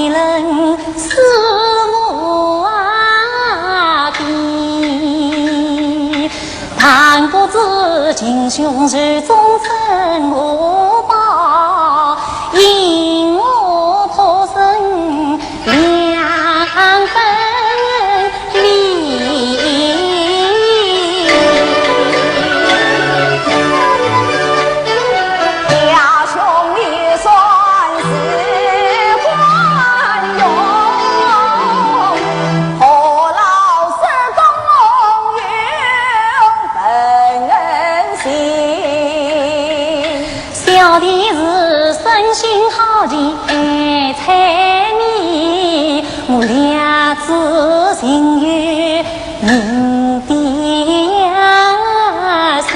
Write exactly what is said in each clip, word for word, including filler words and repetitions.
人是我的，但不知秦琼手中生何宝，因我托生两分 小弟是生性好奇爱猜谜，我料知情由你的心。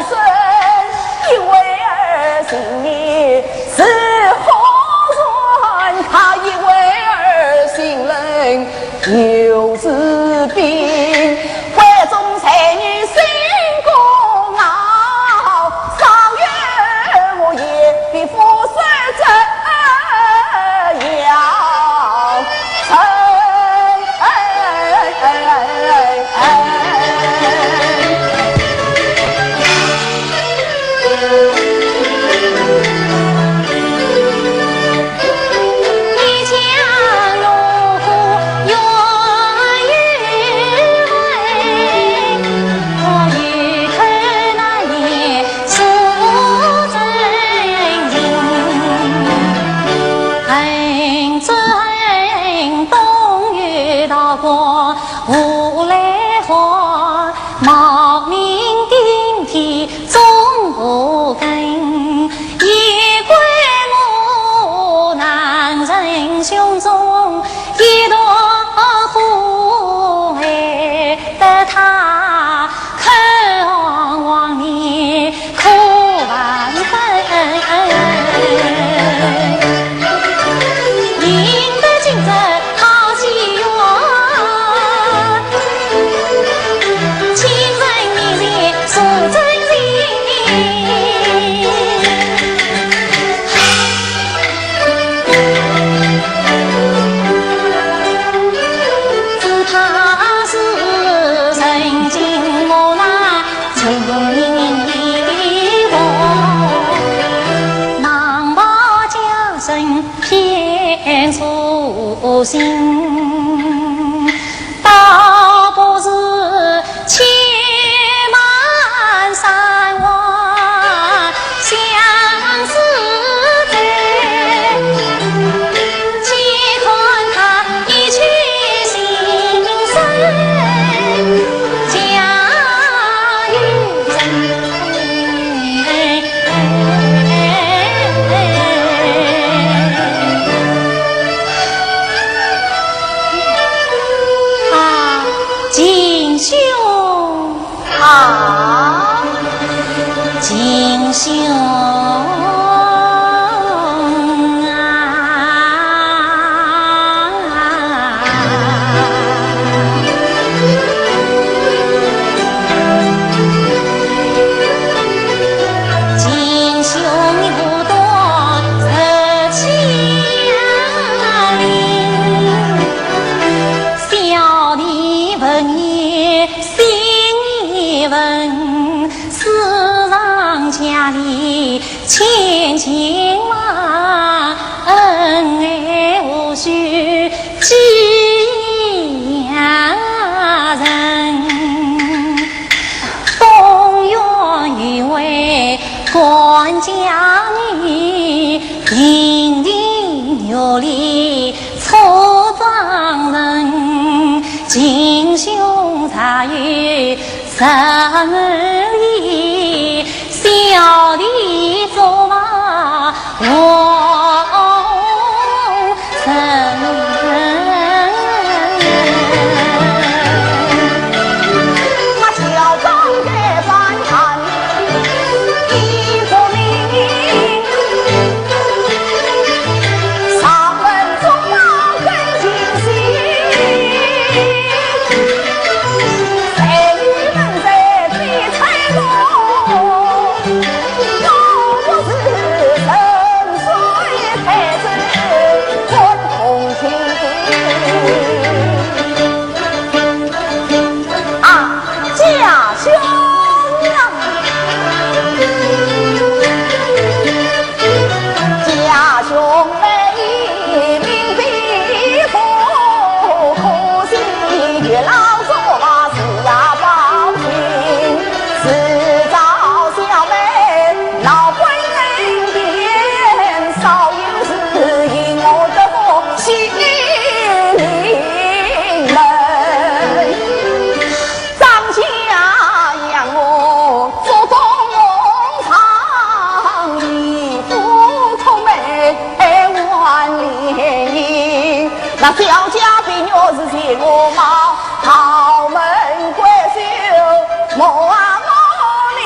生一位儿寻你是何人？他一位儿寻人又是兵，关中才女心高傲，少有我也的夫人怎样？ 啊，秦兄啊，秦兄啊。啊，家兄啊，家兄为民必不可信，月老做法是啊，包青。 自招小妹，老官人言，少有事，引我得福喜临门。张家养我做东床，李府托媒还联姻，那小家碧玉是随我貌，桃门闺秀，我啊我哩。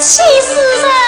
气死人！